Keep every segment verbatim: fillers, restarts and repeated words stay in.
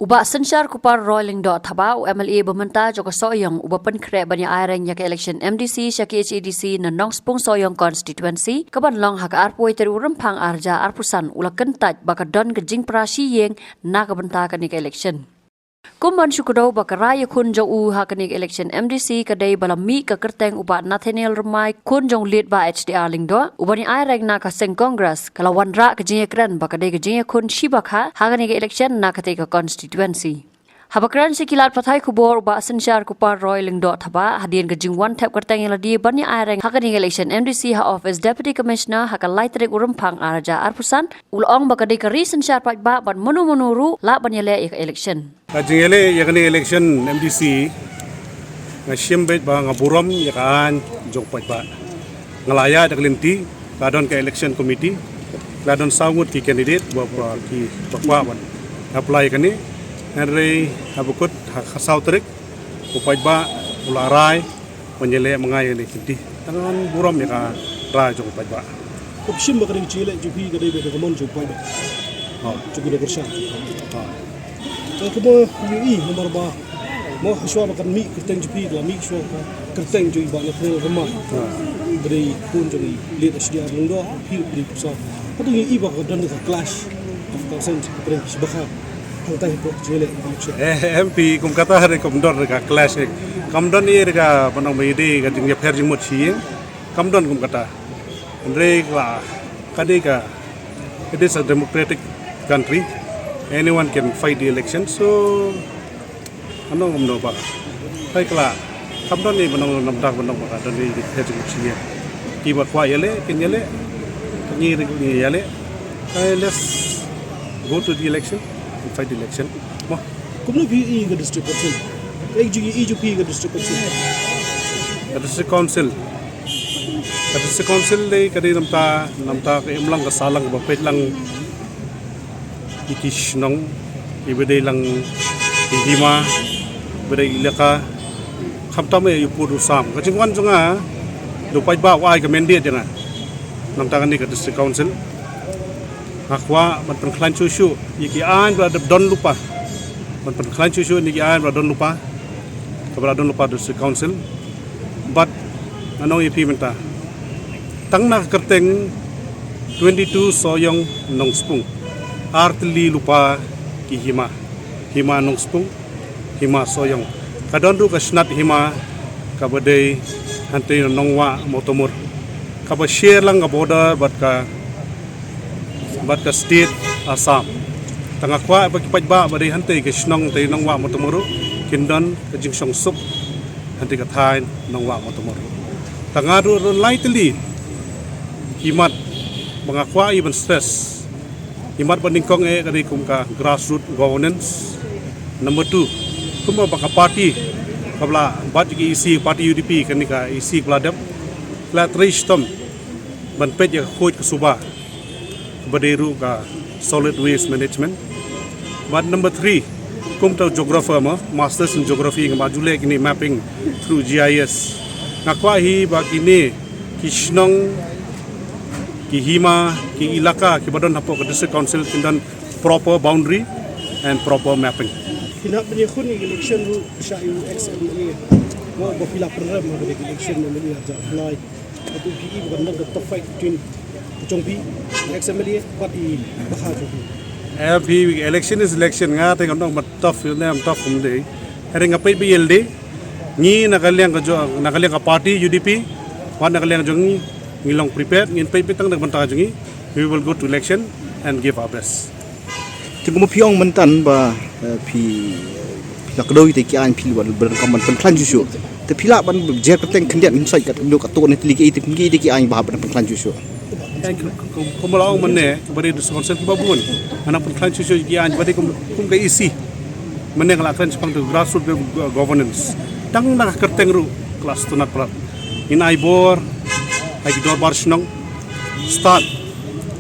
Bah Synshar Kupar Roy Lyngdoh Thabah, u M L A ba mynta jong ka Sohiong, uba pynkhreh ban ïa aireng ïa ka election M D C sha K H A D C na Nongspung Sohiong constituency, kaban long ha ka arphew wei tarik u Rymphang arhajar arphew san, u la kyntait ba ka don ka jingpra shi ïing na ka bynta kane ka election. Kum ban shu kdew ba ka rai ïakhun jong u ha kane ka election M D C ka dei ba la mih ka kyrteng u Bah Nathaniel Rymbai, khun jong u late Bah H D R Lyngdoh, uban ïa aireng na ka seng Congress, ka la wanrah ka jingïakren ba ka dei ka jingïakhun shi bakha ha kane ka election na katei ka constituency. Haba kren sha ki lad pathai khubor, u Bah Synshar Kupar Roy Lyngdoh Thabah, hadien ka jingwan thep kyrteng ïa lade ban ïa aireng ha kane ka election M D C ha office Deputy Commissioner ha ka lai tarik u Rymphang arhajar arphew san, u la ong ba ka dei ka ri synshar paidbah bad mano mano ruh lah ban ïaleh ïa ka election. Ka jingïaleh ïa kane election M D C, nga shim beit ba nga burom ïa ka aiñ jong paidbah. Nga la ïaid da ka lynti, la don ka election committee, la don saw ngut ki candidate ba, ba ki ba kwah ban apply kane. Hynrei haba kut ha ka saw tarik, u paidbah u la rai ban ïaleh ma nga ïa kane ka lynti. Tang ngan burom ïa ka rai jong u paidbah. Ka pynshim ba ka dei ka jingïaleh jong phi ka dei ba ka mon jong u paidbah. Ha. Jong ki nongkyrshan. Ha. Ka kumba ïohi namar ba mo hashwa ba kan mih kyrteng jong phi ka la mih shuwa ka kyrteng jong i Bah Nathaniel Rymbai. Ha. Ba dei khun jong i late H D R Lyngdoh, phi ba dei pyrsa. Ka dei ïohi ba ka don ka clash of concerns ka pyrshah shi bakha. Hangta hi pok jingïaleh election. Eh, M P kum kata re kum don re ka clash re. Kam don ïa re ka ban ong ba ïa dei ka jingïapher jingmut shi ïing. Kam don kum kata. Hynrei ka la, ka dei ka, it is a democratic country. Anyone can fight the election. So, ano kumno ba. Hynrei ka la, kam don ïa ban ong namar ban ong ba ka don ïa ka jingmut shi ïing. Ki ba kwah ïaleh, kin ïaleh. Ngi re ngi ïaleh. Eh, let's go to the election and fight the election. Mo. Kumno phi ïohi ka district council? Ka jingïohi jong phi ka district council? Ka district council. Ka district council dei ka dei namta, namta ka imlang ka sahlang ba peit lang ïa ki shnong, ïa ba dei lang ïa ki hima, ba dei ilaka. Khamtam ïa u pud u sam. Ka jingwan jong nga, da u paidbah u ai ka mandate ïa nga. Namta kane ka district council. Nga kwah ban pynkhlaiñ shuh shuh ïa ki aiñ ba la dep don lypa. Ban pynkhlaiñ shuh shuh ïa ki aiñ ba la don lypa. Kaba la don lypa district council. Bad ngan ong ïa phi mynta. Tang na ka kyrteng twenty-two Sohiong Nongspung. Ar tylli lypa ki hima. Hima Nongspung. Hima Sohiong. Ka don ruh ka shnat hima kaba dei hangtei na Nongwah Mawtamur. Kaba share lang ka border bad ka, bad ka state Assam. Tang nga kwah ba ki paidbah ba dei hangtei ka shnong tei Nongwah Mawtamur ruh kin don ka jingshongsuk hangtei ka thaiñ Nongwah Mawtamur. Tang nga ruh ruh lai tylli ki mat ba nga kwah ïa ban stress. Imat ba nyngkong eh ka dei kum ka grassroot governance. Number two, kumba ba ka party, kaba la bat ki E C party U D P, kane ka E C ba la dep, la trei shitom ban peit ïa ka khuid ka suba ba dei ruh ka solid waste management. Bad number three, kumta geographer mo, masters in geography, nga ba ju leh kine mapping through G I S. Nga kwah hi ba kine ki shnong, ki hima, ki ilaka, ki ba don hapoh ka district council kin don proper boundary and proper mapping. Phi hap ban ïakhun ïa election ruh sha ïa u ex M L A. Mo ba phi la pynrem ha ka election M L A ha July. Atu phi i ba kan long ka tough fight between jong phi, ex M L A bad i bakha jong phi. Eh, phi, election is election, nga te kan ong ba tough, ne tough kum dei. Hynrei nga peit ba ïalade. Ngi na ka liang ka jong, na ka liang ka party U D P, wat na ka liang jong ngi, ngi long prepared, ngin peit beit tang da ka bynta jong ngi. We will go to election and give our best. Te kumba phi ong mynta ba, eh, phi, phi la kdew ïa ki aiñ phi ba, ba donkam ban pynkhlaiñ shuh shuh. Te phi lah ban jer kyrteng khyndiat ngin sait kat kdew kat to ne te lei ki, te kum ki, te ki aiñ ba hap ban pynkhlaiñ shuh shuh. Kum, kum, kumba la ong mynne, ba dei district council kiba bun. Ngan pynkhlaiñ shuh shuh ki aiñ ba dei kum, kum ka E C. Mynne nga la kren shaphang tu grassroot go-, governance. Tang na ka kyrteng ruh ka la sngewtynnat palat. Ngin ai bor ha ki dorbar shnong, start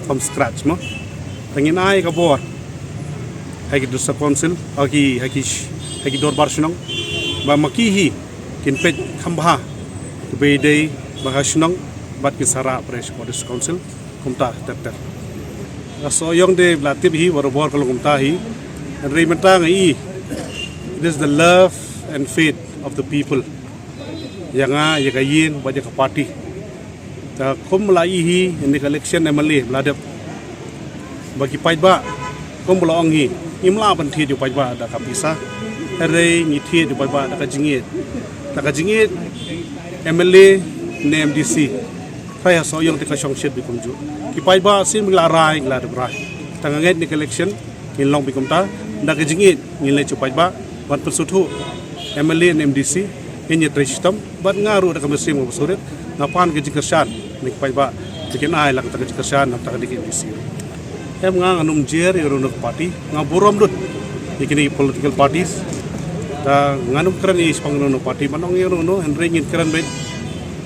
from scratch mo. Te ngin ai ka bor ha ki district council, ha ki, ha ki sh-, ha ki dorbar shnong. Ba ma ki hi kin peit kham bha kiba ïadei bad ka shnong bad kin sa rah pyrshah ka district council. Kumta ter ter. Ka Sohiong te la tip hi, barabor ka long kumta hi. Hynrei mynta nga i, it is the love and faith of the people ïa nga, ïa ka ïing bad ïa ka party. Te kumba la i hi ïa kane ka election M L A ba la dep, ba ki paidbah, kumba la ong hi, ngim lah ban thied ïa u paidbah da ka pisa, hynrei ngi thied ïa u paidbah da ka jingïeit. Da ka jingïeit, M L A ne M D C, hynrei ha shuh ïong te ka shongshit bad kumjuh. Ki paidbah shisien ba la rai, la dep rai. Te nga ngeit kane ka election ngin long bad kumta, da ka jingïeit ngin leit sha u paidbah ban pynsngewthuh. M L A ne M D C, ngin ïatrei shitom, bad nga ruh da ka mynsiem kaba surit, nga pan ka jingkyrshan na ki paidbah ba kin ai lang ka jingkyrshan na ka bynta ka M D C. Em, nga ngan ym jer ïa kano kano ka party, nga burom lut ïa kine ki political parties. Te ngan ym kren ïa shaphang kano kano ka party, ban ong ïa kano kano, hynrei ngin kren beit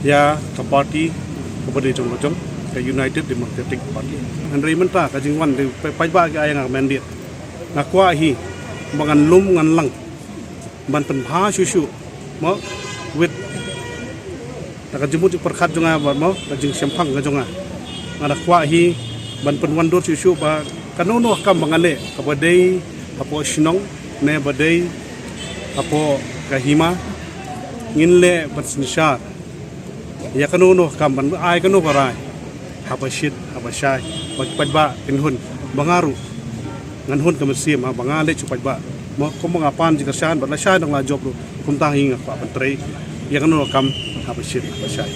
ïa ka party kaba dei jong ka jong, ka United Democratic Party. Hynrei mynta ka jingwan, ki paidbah ki ai ïa nga ka mandate, nga kwah hi ba ngan lum ngan lang ban pynbha shuh shuh, mo, with, da ka jingmut jingpyrkhat jong nga, bad, mo, ka jingshemphang ka jong nga. Nga da kwah hi ban pynwandur shuh shuh ba kano kano ka kam ba ngan leh, kaba dei hapoh shnong ne ba dei hapoh ka hima, ngin leh ban synshar ïa kano kano ka kam, ban ai kano ka rai, haba shit haba shai, ba ki paidbah kin hun, ba nga ruh ngan hun ka mynsiem, ha, ba nga leit sha u paidbah, mo, kumba nga pan jingkyrshan bad lashai nang la jop ruh, kumta hi nga kwah ban trei ïa kano kano ka kam, haba shit haba shai.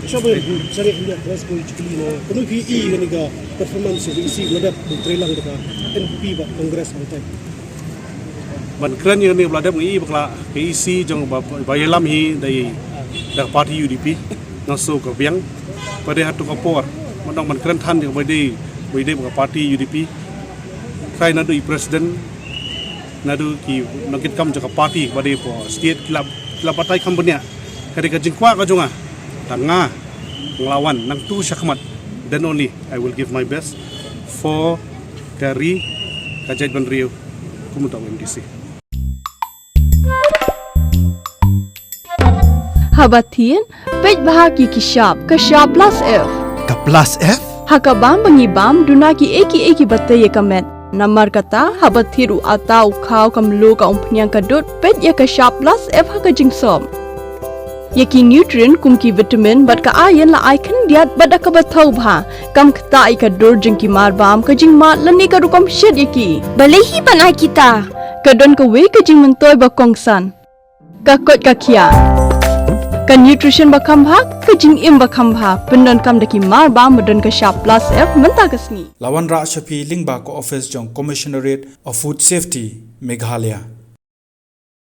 Sha ba, sha ba, India Press ko jikli na, kano phi i kane ka performance ka E C ba la dep, ban trei lang da ka N P P bad Congress hangtai? Ban kren ïa kane ba la dep, nga i bakla ka E C jong ba, ba ïalam hi da i, da ka party U D P, nga sngew ka biang. Ba dei ha tu ka por, ban ong ban kren than ïa ba dei, ba dei ba ka party U D P. Hynrei naduh i president, naduh ki nongkitkam jong ka party ba dei hapoh state, ki la, ki la batai kham bniah. Ka dei ka jingkwah ka jong nga, tang nga, nga la wan nangtu shakhmat, then only I will give my best for ka ri, ka jaitbynriew, kum uta u M D C. Haba thied, peit bha ki ki shap, ka shap plus F. Ka plus F? Ha ka bam ba ngi bam, duna kiei kiei kiba tei ïa ka met. Namar kata, haba thied u atta, u khaw, ka mluh, ka umphniang, ka dud, peit ïa ka shap plus F ha ka jingsop. Ïa ki nutrient kum ki vitamin bad ka iron la ai khyndiat bad da kaba thaw bha. Kam ktah ïa ka dur jong ki marbam, ka jingmad lane ka rukom shet ïa ki. Balei hi ban ai kita? Ka don kawei ka jingmyntoi ba kongsan. Ka koit ka khiah. Ka nutrition ba kham bha, ka jingim ba kham bha. Pyndonkam da ki marbam ba don ka shap plus F mynta ka sngi. La wanrah sha phi lyngba ka office jong Commissionerate of Food Safety, Meghalaya.